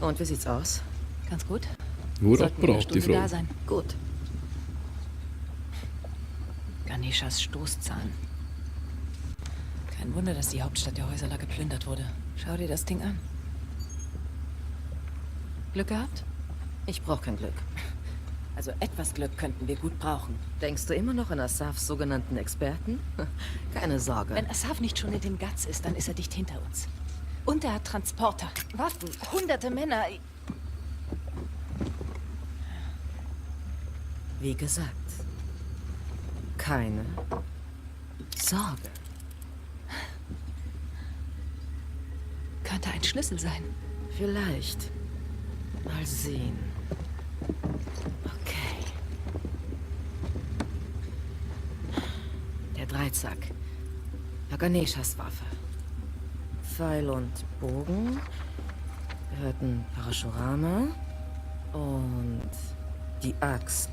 Und wie sieht's aus? Ganz gut. Nur Sollten in einer Apparat, die Stunde Frau. da sein. Gut. Ganeshas Stoßzahn. Kein Wunder, dass die Hauptstadt der Häuserler geplündert wurde. Schau dir das Ding an. Glück gehabt? Ich brauche kein Glück. Also etwas Glück könnten wir gut brauchen. Denkst du immer noch an Asafs sogenannten Experten? Keine Sorge. Wenn Asaf nicht schon in den Guts ist, dann ist er dicht hinter uns. Und er hat Transporter, Waffen, hunderte Männer. Wie gesagt, keine Sorge. Könnte ein Schlüssel sein. Vielleicht. Mal sehen. Okay. Der Dreizack. Ganeshas Waffe. Pfeil und Bogen. Wir hörten Parashurama. Und die Axt.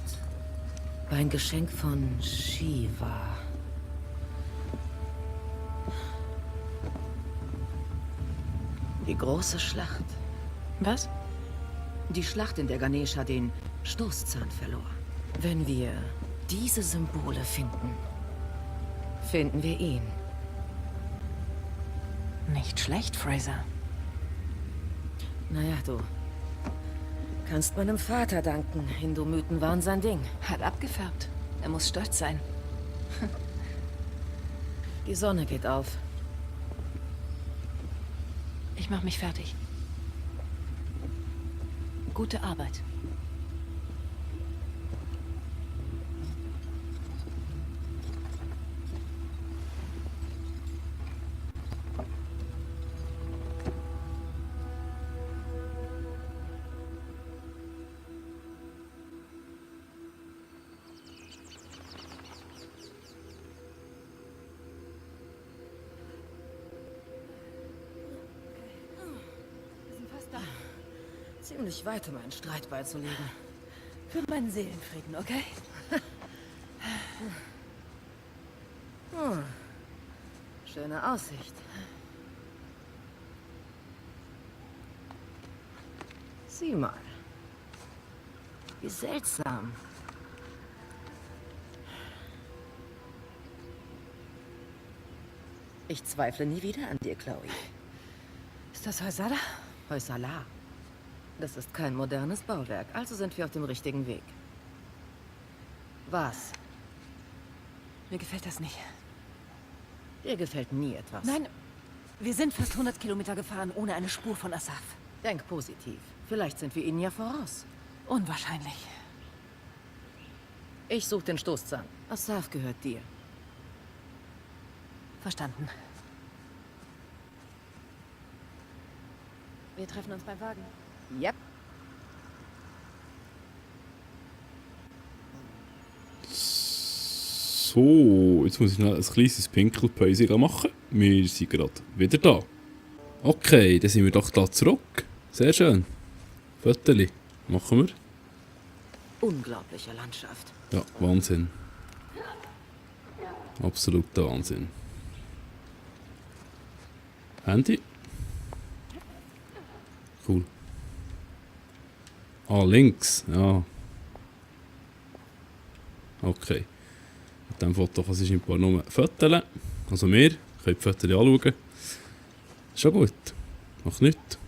War ein Geschenk von Shiva. Die große Schlacht. Was? Die Schlacht, in der Ganesha den Stoßzahn verlor. Wenn wir diese Symbole finden, finden wir ihn. Nicht schlecht, Fraser. Naja, du kannst meinem Vater danken. Hindu-Mythen waren sein Ding. Hat abgefärbt. Er muss stolz sein. Die Sonne geht auf. Ich mach mich fertig. Gute Arbeit. Ziemlich weit, um einen Streit beizulegen. Für meinen Seelenfrieden, okay? Schöne Aussicht. Sieh mal. Wie seltsam. Ich zweifle nie wieder an dir, Chloe. Ist das Hoysala? Hoysala. Das ist kein modernes Bauwerk, also sind wir auf dem richtigen Weg. Was? Mir gefällt das nicht. Dir gefällt nie etwas. Nein, wir sind fast 100 Kilometer gefahren, ohne eine Spur von Asaf. Denk positiv. Vielleicht sind wir ihnen ja voraus. Unwahrscheinlich. Ich suche den Stoßzahn. Asaf gehört dir. Verstanden. Wir treffen uns beim Wagen. Yep. So, jetzt muss ich noch ein kleines Pinkelpäuschen machen. Wir sind gerade wieder da. Okay, dann sind wir doch da zurück. Sehr schön. Fotos machen wir. Unglaubliche Landschaft. Ja, Wahnsinn. Absoluter Wahnsinn. Handy. Cool. Ah, links. Ja. Okay. Mit diesem Foto kann ich ein paar nur Fotos. Also wir können die Fotos anschauen. Ist schon gut. Macht nichts.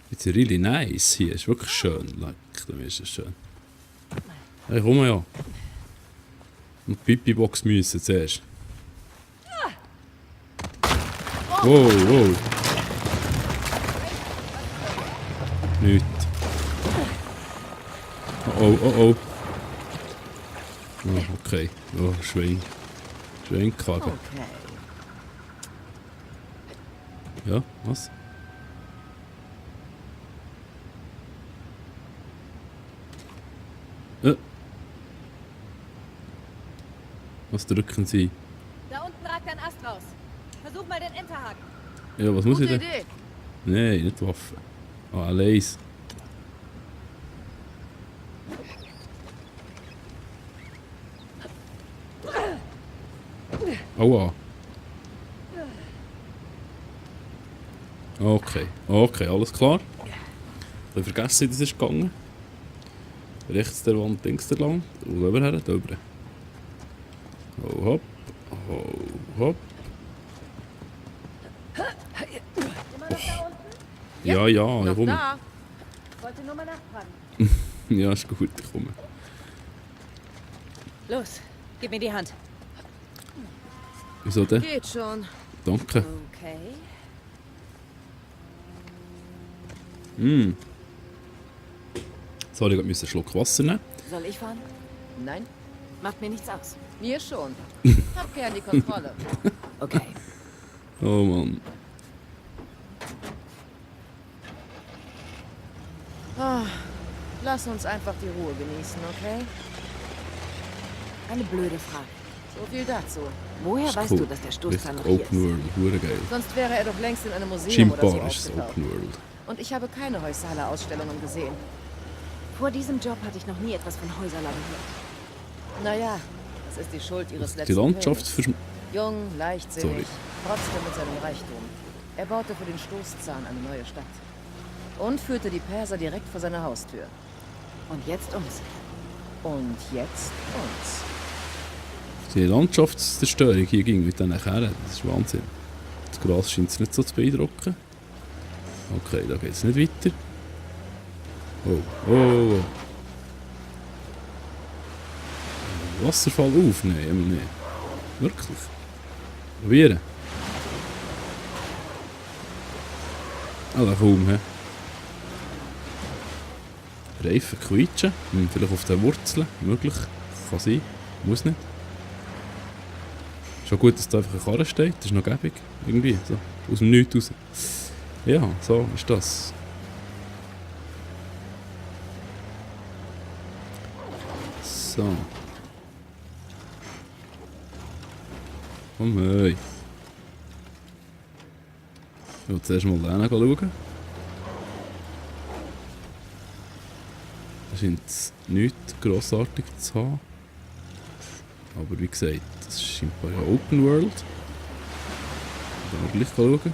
It's really nice hier. Ist wirklich schön. Leck, da ist es schön. Hey, komm ja. Und die Pipi-Box müssen zuerst. Wow, wow. Nicht. Oh, oh, oh. Oh, okay. Oh, Schwein. Schweinkarre. Okay. Ja, was? Was drücken Sie? Da unten ragt ein Ast raus. Versuch mal den Enterhaken. Ja, was muss Gute ich denn? Idee. Nein, nicht Waffe. Ah, Leis. Aua. Okay, okay, alles klar. Ich habe vergessen, wie das ist gegangen. Rechts der Wand, links der lang. Und rüber her, da rüber. Ho, hopp. Ho, hopp. Ja, ja, ich komme. Da. Wollte nur mal nachfragen. Ja, ist gut, ich komme. Los, gib mir die Hand. Wieso denn? Geht schon. Danke. Okay. Sorry, ich musste einen Schluck Wasser nehmen. Soll ich fahren? Nein, Macht mir nichts aus. mir schon. Hab gern die Kontrolle. Okay. Oh Mann. Ah, lass uns einfach die Ruhe genießen, okay? Eine blöde Frage. So viel dazu. Woher Ist weißt cool. du, dass der Stoßzahn noch Richtig hier ist? Open World, hure geil. Sonst wäre er doch längst in einem Museum oder so Scheinbar ist es aufgetaucht. Open World. Und ich habe keine Heusala-Ausstellungen gesehen. Vor diesem Job hatte ich noch nie etwas von Häuserla gehört. Naja, das ist die Schuld ihres Die letzten Landschaft Königs. Jung, leichtsinnig, Sorry. trotzdem mit seinem Reichtum. Er baute für den Stoßzahn eine neue Stadt. Und führte die Perser direkt vor seine Haustür. Und jetzt uns. Und jetzt uns. Die Landschaftszerstörung hier ging mit diesen Kerren, das ist Wahnsinn. Das Gras scheint es nicht so zu beeindrucken. Okay, da geht es nicht weiter. Oh, oh, oh. Wasserfall auf? Nein, immer nicht. Wirklich? Probieren. Ah, kaum, hä? Reifen quietschen. Vielleicht auf den Wurzeln. Möglich. Kann sein. Muss nicht. Schon gut, dass da einfach eine Karre steht. Das ist noch gäbig. Irgendwie. So. Aus dem Nichts raus. Ja, so ist das. So. Komm hey. Ich will zuerst mal da schauen. Da scheint es nichts grossartig zu haben. Aber wie gesagt, das ist scheinbar ja Open World. Da können wir gleich schauen.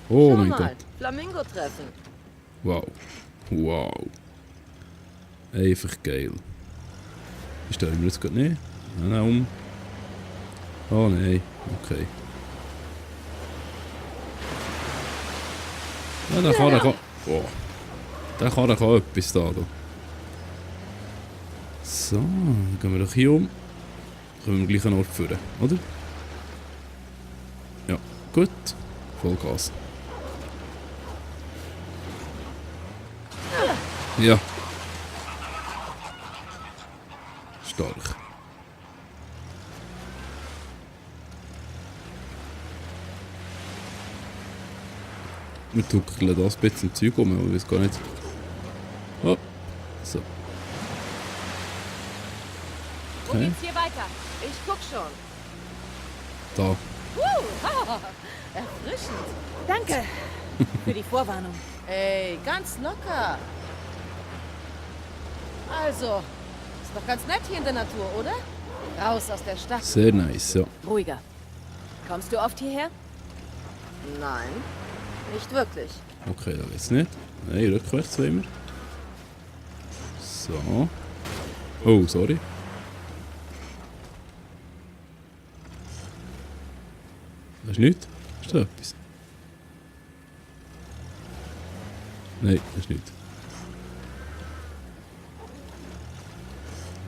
Oh Schau mein mal, Gott. Flamingo-Treffen. Wow. Wow. Einfach geil. Ich stelle mir jetzt gerade nicht. Nein, um. Oh nein. Okay. Ja, der kann, der kann. Oh. Der kann etwas da. So, dann gehen wir doch hier um. Können wir am gleichen Ort führen, oder? Ja, gut. Vollgas. Ja. Stark. Wir tuckeln das ein bisschen Zeug um, aber ich weiß gar nicht. Oh. So. Wo Okay. geht's hier weiter? Ich guck schon. Da. Erfrischend. Danke für die Vorwarnung. Ey, ganz locker. Also, ist doch ganz nett hier in der Natur, oder? Raus aus der Stadt. Sehr nice, ja. Ruhiger. Kommst du oft hierher? Nein, nicht wirklich. Okay, da geht's nicht. Nein, rückwärts wollen wir. So. Oh, sorry. Das ist nichts? Ist da etwas? Nein, das ist nichts.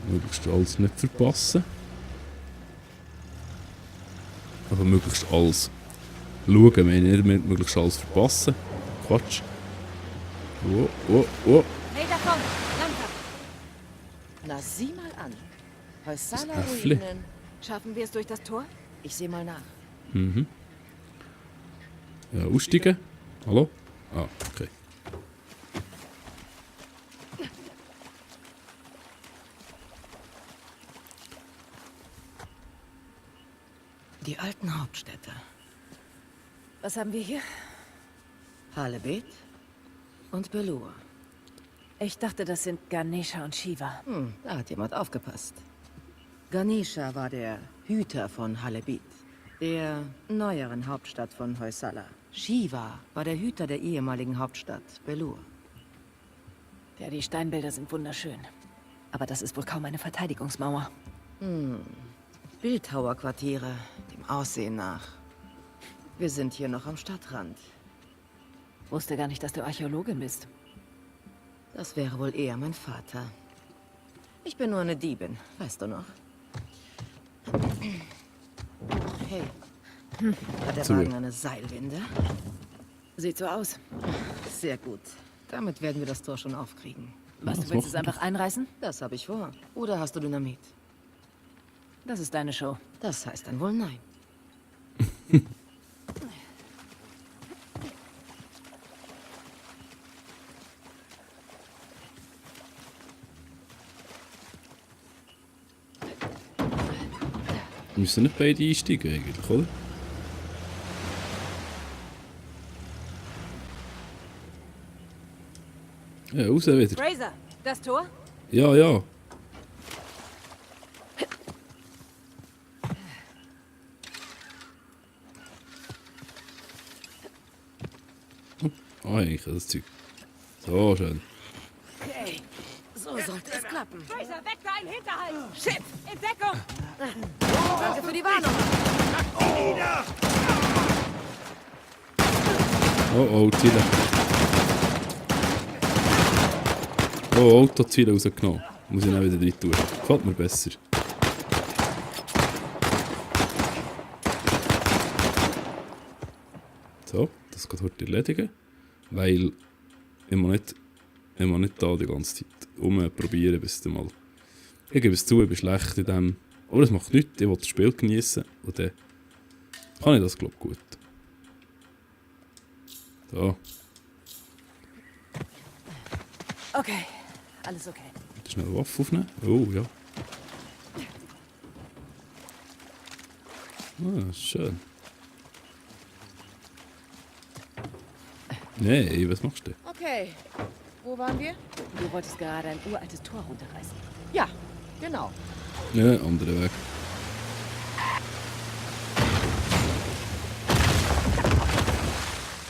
Möglichst alles nicht verpassen. Aber möglichst alles schauen, wir nicht möglichst alles verpassen. Quatsch. Oh, oh, oh. Hey, da kommt! Langsam! Na, sieh mal an. Das Äffli. Heusala-Ruinen. Schaffen wir es durch das Tor? Ich seh mal nach. Mhm. Ja, aussteigen. Hallo? Ah, okay. Die alten Hauptstädte. Was haben wir hier? Halebet und Belur. Ich dachte, das sind Ganesha und Shiva. Da hat jemand aufgepasst. Ganesha war der Hüter von Halebit, der neueren Hauptstadt von Hoysala. Shiva war der Hüter der ehemaligen Hauptstadt, Belur. Ja, die Steinbilder sind wunderschön. Aber das ist wohl kaum eine Verteidigungsmauer. Bildhauerquartiere, dem Aussehen nach. Wir sind hier noch am Stadtrand. Wusste gar nicht, dass du Archäologin bist. Das wäre wohl eher mein Vater. Ich bin nur eine Diebin, weißt du noch? Hey, hat der So. Wagen eine Seilwinde? Sieht so aus. Sehr gut. Damit werden wir das Tor schon aufkriegen. Was, das du willst macht es einfach einreißen? Das habe ich vor. Oder hast du Dynamit? Das ist deine Show. Das heißt dann wohl nein. Wir müssen nicht beide einsteigen eigentlich, oder? Ja, raus wieder. Fraser, das Tor? Ja, ja. Ah, eigentlich das Zeug. So, schön. Okay, so sollte es klappen. Fraser, weg da ein Hinterhalt! Shit! In Deckung! Danke für die Warnung. Oh, oh, Ziele. Oh, Autoziele rausgenommen. Muss ich dann wieder rein tun. Gefällt mir besser. So, das geht heute erledigen. Weil ich muss nicht da die ganze Zeit probieren, bis dann mal. Ich gebe es zu, ich bin schlecht in dem. Aber das macht nichts, ich will das Spiel genießen. Und dann kann ich das, glaube ich, gut. So, Okay, alles okay. schnell eine Waffe aufnehmen. Oh, ja. Ah, schön. Nee, was machst du? Okay, wo waren wir? Du wolltest gerade ein uraltes Tor runterreißen. Ja, genau. Ja, anderer Weg.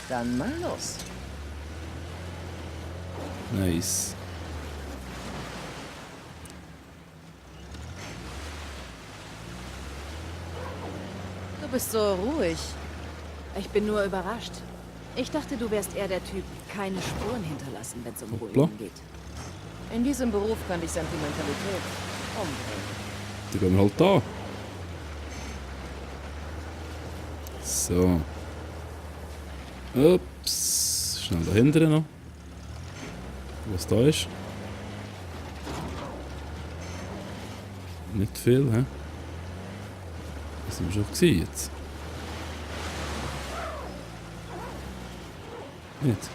Dann mal los. Nice. Du bist so ruhig. Ich bin nur überrascht. Ich dachte, du wärst eher der Typ, keine Spuren hinterlassen, wenn es um Hoppla. Ruinen geht. In diesem Beruf kann ich Sentimentalität umdrehen. Dann gehen wir halt da. So. Ups. Schnell da hinten noch. Was da ist. Nicht viel, hä? Das sind wir schon gesehen jetzt. Nicht.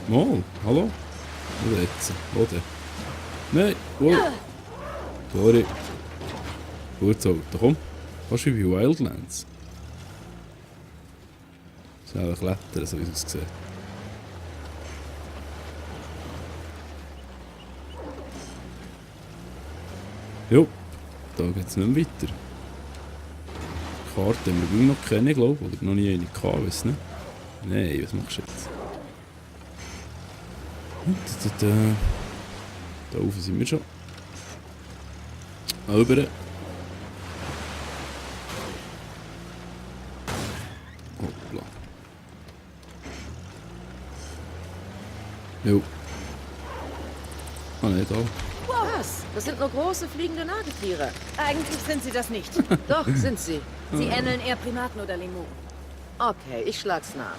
Mal, hallo? Oder jetzt? Oder? Nein, wo? Sorry. Gutes Auto, komm. Fast wie bei Wildlands. Schnell klettern, so wie es aussieht. Jo, da geht es nicht mehr weiter. Die Karte haben wir noch kennen, glaube ich. Oder noch nie eine gehabt, weiss nicht. Nein, was machst du jetzt? Da oben sind wir schon. Oben. Hoppla. Jo. Ah ne, da. Was? Das sind nur große fliegende Nagetiere. Eigentlich sind sie das nicht. Doch, sind sie. Sie ähneln eher Primaten oder Lemuren. Okay, ich schlag's nach.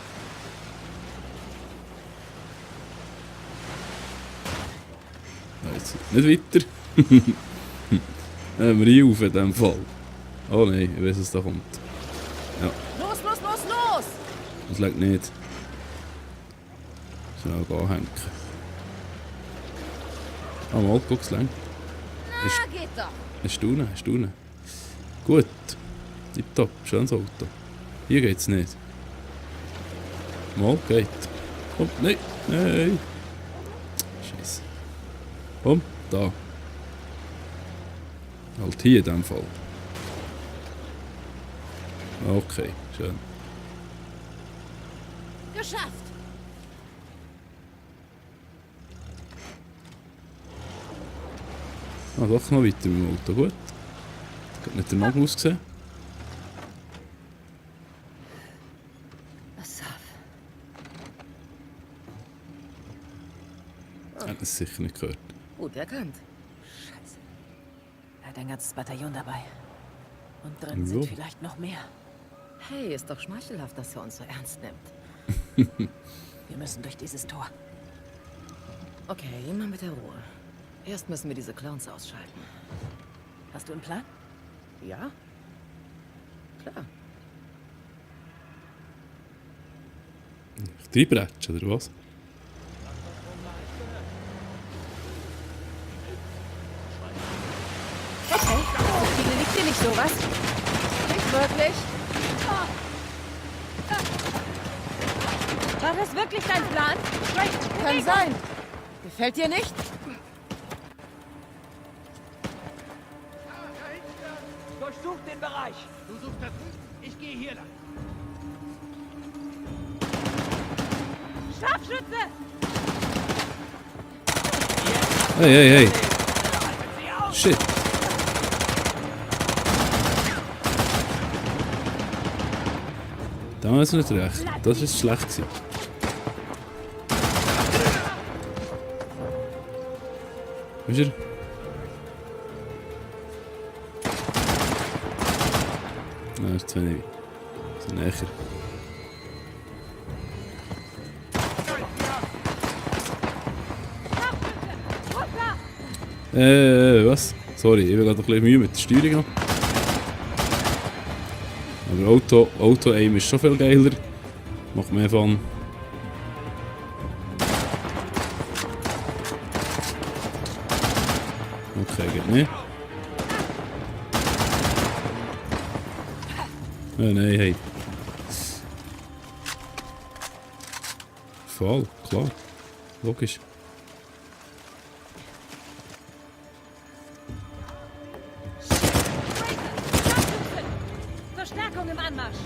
Jetzt nicht weiter. Wir hier auf in dem Fall. Oh nein, ich weiß, was da kommt. Ja, Los, los, los, los! das liegt nicht. Schnell anhängen. Ah, mal, guck's lang. Na, geht doch. Staunen. Gut. Tipptopp, schönes Auto. Hier geht's nicht. Mal, geht. Komm, nein. Scheiße. Komm, da. Halt hier in dem Fall. Okay, schön. Geschafft! Ah, doch noch weiter mit dem Auto. Gut. Hat nicht der Nagel ausgesehen? Asaf. Hat es sicher nicht gehört. Gut erkannt. Scheiße. Er hat ein ganzes Bataillon dabei. Und drin So. sind vielleicht noch mehr. Hey, ist doch schmeichelhaft, dass er uns so ernst nimmt. Wir müssen durch dieses Tor. Okay, immer mit der Ruhe. Erst müssen wir diese Clowns ausschalten. Hast du einen Plan? Ja? Klar. Reinbretschen, oder was? Okay, so viele liegt dir nicht sowas. Nicht wirklich. War das wirklich dein Plan? Kann sein. Gefällt dir nicht? Durchsucht den Bereich. Du suchst das nicht? Ich gehe hier lang. Scharfschütze! Hey, hey, hey. Shit. Da ist nicht recht. Das ist schlecht gewesen. Wo ist er? Nein, das ist zu wenig. So näher. Was? Sorry, ich habe gerade ein bisschen Mühe mit der Steuerung. Aber Auto-Aim ist schon viel geiler. Macht mehr Fun. Okay, geht nicht. Nein, hey. Voll, klar. Logisch. Verstärkung im Anmarsch.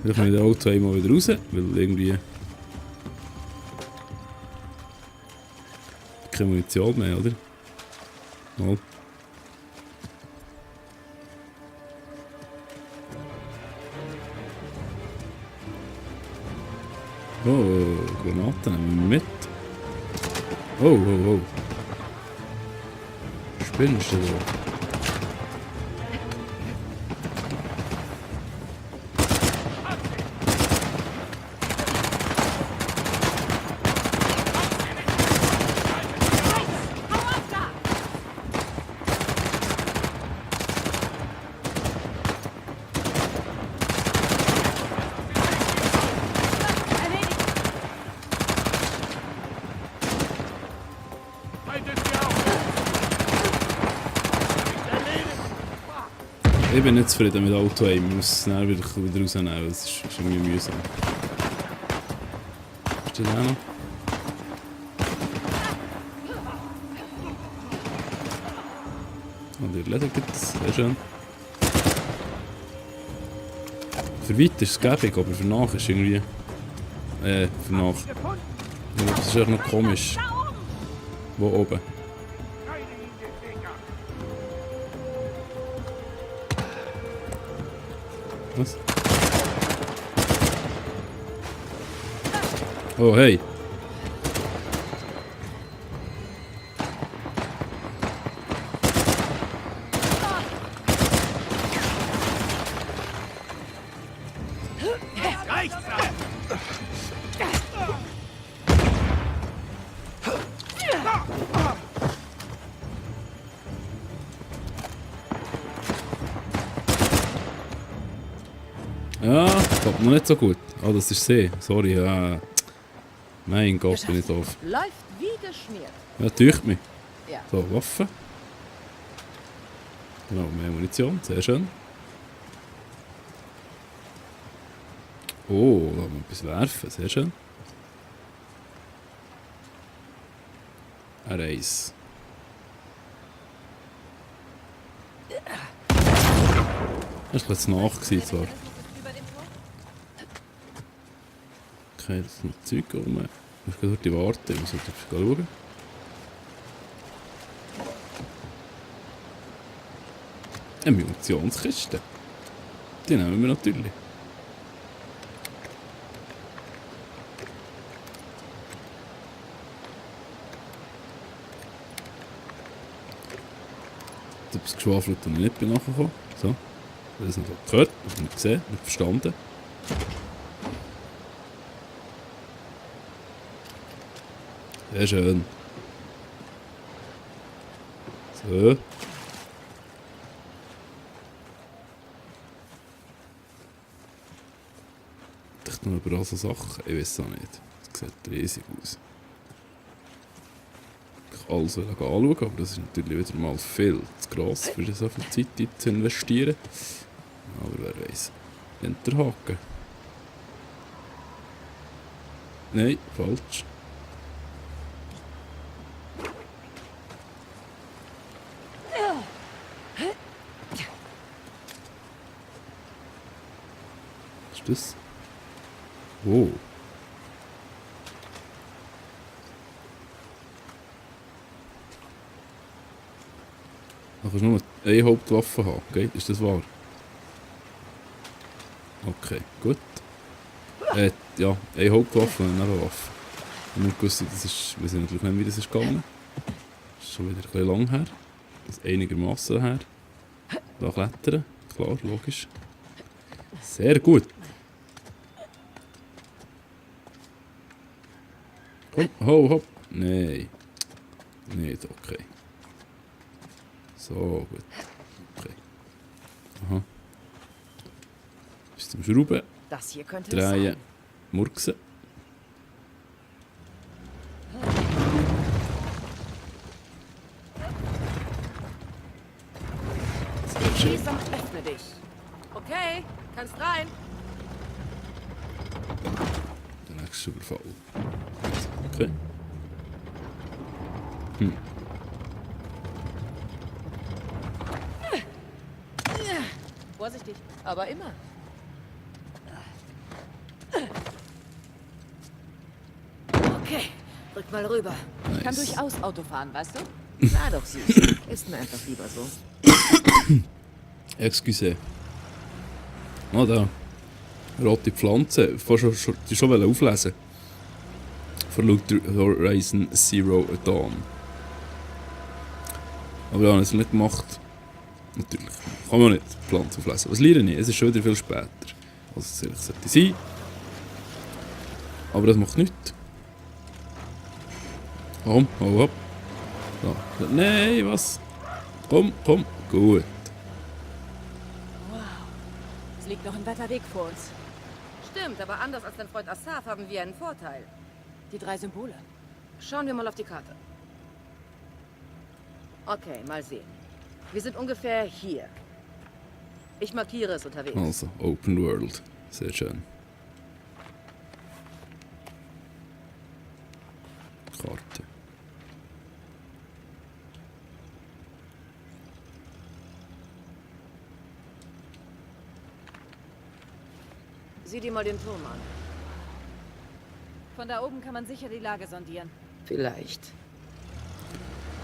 Vielleicht kann ich das Auto einmal wieder raus, weil irgendwie keine Munition mehr, oder? Mal. Oh, Granaten nehmen wir mit. Oh. Spinnst du da? Ich bin nicht zufrieden mit Auto-Aim, ich muss es dann wieder rausnehmen, das ist irgendwie mühsam. Ist das auch noch? Und erledigt es, sehr schön. Für weit ist es gäbig, aber für nach ist irgendwie... für nach... Ja, das ist echt noch komisch. Wo oben? Was? Oh, hey. Ja, kommt noch nicht so gut. Ah, das ist See. Sorry, ja. Mein Gott, bin ich doof. Läuft wie geschmiert. Ja, täuscht mich. Ja. So, Waffen. Genau, mehr Munition, sehr schön. Oh, da haben wir etwas werfen, sehr schön. Ein Reis. Das war etwas nach gewesen, zwar. Okay, das ist noch Zeug rum. Ich muss gerade dort warten, ich muss halt schauen. Eine Munitionskiste. Die nehmen wir natürlich. Ich habe etwas geschwafelt und ich nicht bin nachgekommen. So. Ich habe das nicht gehört, nicht gesehen, nicht verstanden. Sehr schön. So. Ich noch überall so Sachen. Ich weiß es auch nicht. Das sieht riesig aus. Ich kann alles anschauen, aber das ist natürlich wieder mal viel zu gross, für so viel Zeit zu investieren. Aber wer weiß. Enterhaken. Nein, falsch. Was ist das? Oh. Du kannst nur eine Hauptwaffe haben, okay? Ist das wahr? Okay, gut. Ja, eine Hauptwaffe und eine Nebenwaffe. Ich habe gewusst, das ist, ich weiß natürlich nicht, wie das ist gegangen. Das ist schon wieder ein bisschen lang her. Das ist einigermaßen her. Da klettern, klar, logisch. Sehr gut. Komm, hopp. Nein. Nicht, okay. So, gut. Okay. Aha. Bis zum Schrauben. Das hier könnte Drehen. Murksen. Sehr schön. Sesam, öffne dich. Okay, kannst rein. Der nächste Überfall. Okay. Vorsichtig, aber immer. Okay, rück mal rüber. Ich kann Nice. durchaus Auto fahren, weißt du? Na doch, süß. Ist mir einfach lieber so. Excuse. Ah, da. Rote Pflanze. Die schon auflesen. Von Horizon Zero Dawn. Aber ja, ich habe es nicht gemacht. Natürlich. Kann man nicht Pflanzen auflesen. Was lerne ich? Es ist schon wieder viel später. Also es sollte sein. Aber das macht nichts. Komm, hau ab. So. Nein, was? Komm. Gut. Es liegt noch ein weiter Weg vor uns. Stimmt, aber anders als dein Freund Asaf haben wir einen Vorteil. Die 3 Symbole. Schauen wir mal auf die Karte. Okay, mal sehen. Wir sind ungefähr hier. Ich markiere es unterwegs. Also, Open World. Sehr schön. Karte. Sieh dir mal den Turm an. Von da oben kann man sicher die Lage sondieren. Vielleicht.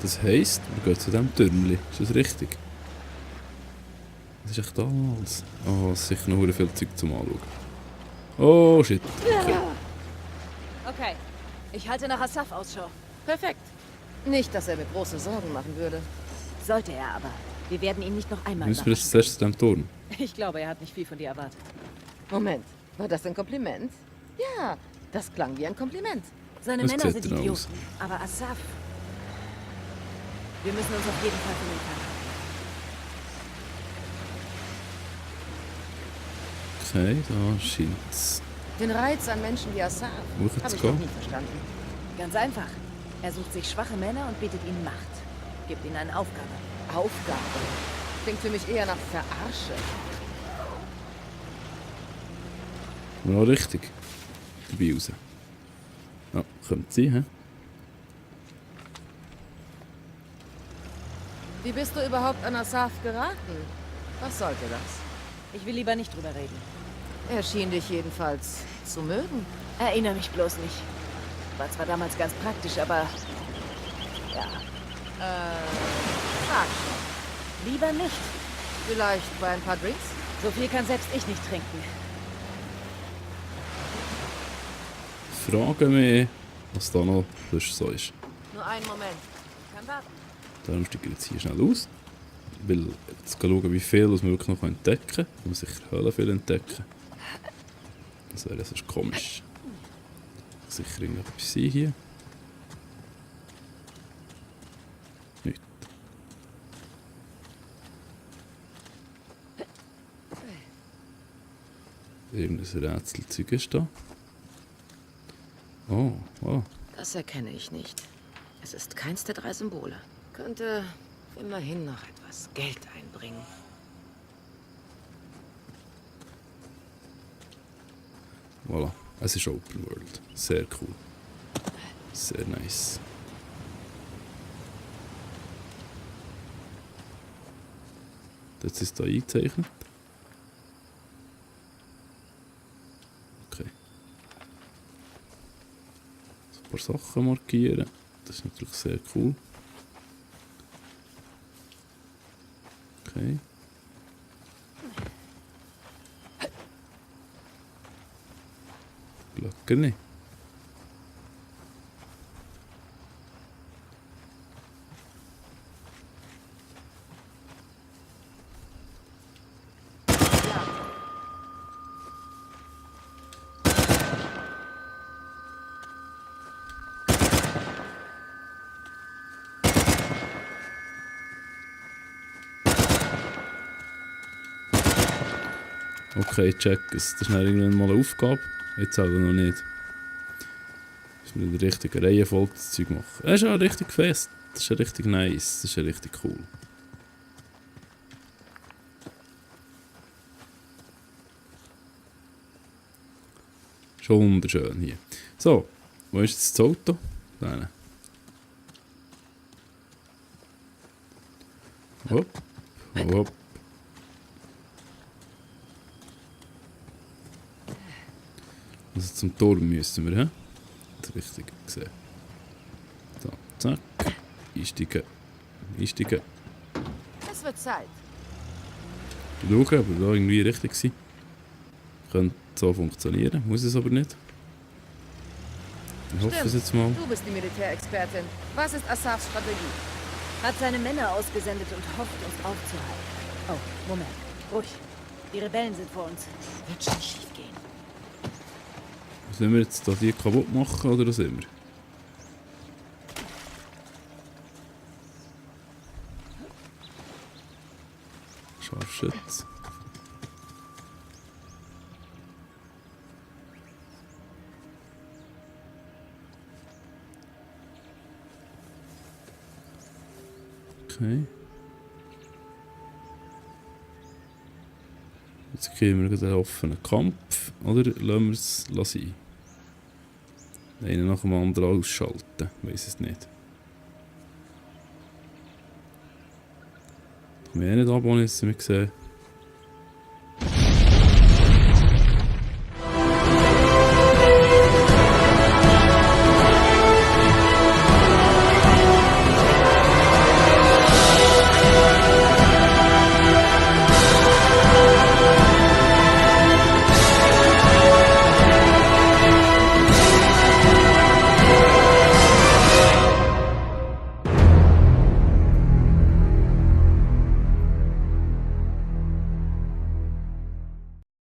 Das heisst, wir gehen zu diesem Türmchen. Ist das richtig? Was ist echt alles? Oh, es ist sicher noch viel Zeug zum Anschauen. Oh, shit. Okay. Okay, ich halte nach Asaf Ausschau. Perfekt. Nicht, dass er mir große Sorgen machen würde. Sollte er aber. Wir werden ihn nicht noch einmal Müssen wir jetzt überraschen. zuerst zu diesem Turm? Ich glaube, er hat nicht viel von dir erwartet. Moment, war das ein Kompliment? Ja, das klang wie ein Kompliment. Seine Das Männer sieht sind denn Idioten. aus? Aber Asaf... Wir müssen uns auf jeden Fall finden. Okay, da scheint's. Den Reiz an Menschen wie Asaf Wo habe jetzt ich noch gehen? nie verstanden. Ganz einfach. Er sucht sich schwache Männer und bietet ihnen Macht. Gibt ihnen eine Aufgabe. Aufgabe. klingt für mich eher nach Verarsche. Ja, richtig. Dabei raus. Ja, könnte sein, hä? Wie bist du überhaupt an Asaf geraten? Was sollte das? Ich will lieber nicht drüber reden. Er schien dich jedenfalls zu mögen. Erinnere mich bloß nicht. War zwar damals ganz praktisch, aber... Ja, Sag schon. lieber nicht. Vielleicht bei ein paar Drinks? So viel kann selbst ich nicht trinken. Ich frage mich, was da noch so ist. Nur einen Moment. Kann warten. Darum steige ich jetzt hier schnell aus. Weil jetzt schauen, wie viel wir wirklich noch entdecken können. Ich muss sicher Höhlen viel entdecken. Das wäre sonst komisch. Sicher irgendetwas sein hier. Nicht. Irgendein Rätselzeug ist da. Oh, wow. Das erkenne ich nicht. Es ist keins der 3 Symbole. Könnte immerhin noch etwas Geld einbringen. Voilà. Es ist Open World. Sehr cool. Sehr nice. Jetzt ist es hier eingezeichnet. Okay. Ein paar Sachen markieren. Das ist natürlich sehr cool. Okay. Glöckner nicht. Okay, check es. Das ist dann irgendwann mal eine Aufgabe. Jetzt aber noch nicht. Dass wir in der richtigen Reihenfolge das Zeug machen. Das ist ja richtig fest. Das ist ja richtig nice. Das ist ja richtig cool. Schon wunderschön hier. So, wo ist jetzt das Auto? Da. Hopp, hopp. Also zum Turm müssen wir, hä? Das richtig gesehen. So, zack. Einsteigen. Einsteigen. Es wird Zeit. Schauen, ob wir da irgendwie richtig sind. Könnte so funktionieren, muss es aber nicht. Ich hoffe es jetzt mal. Du bist die Militärexpertin. Was ist Asafs Strategie? Hat seine Männer ausgesendet und hofft, uns aufzuhalten. Oh, Moment. Ruhig. Die Rebellen sind vor uns. Wird schon schief gehen. Sollen wir jetzt da die kaputt machen oder was sind wir? Scharfschütz. Okay. Jetzt kriegen wir einen offenen Kampf, oder lassen wir es sein? Einen nach dem anderen ausschalten, weiss es nicht. Ich kann mich nicht abonnieren, wie wir sehen.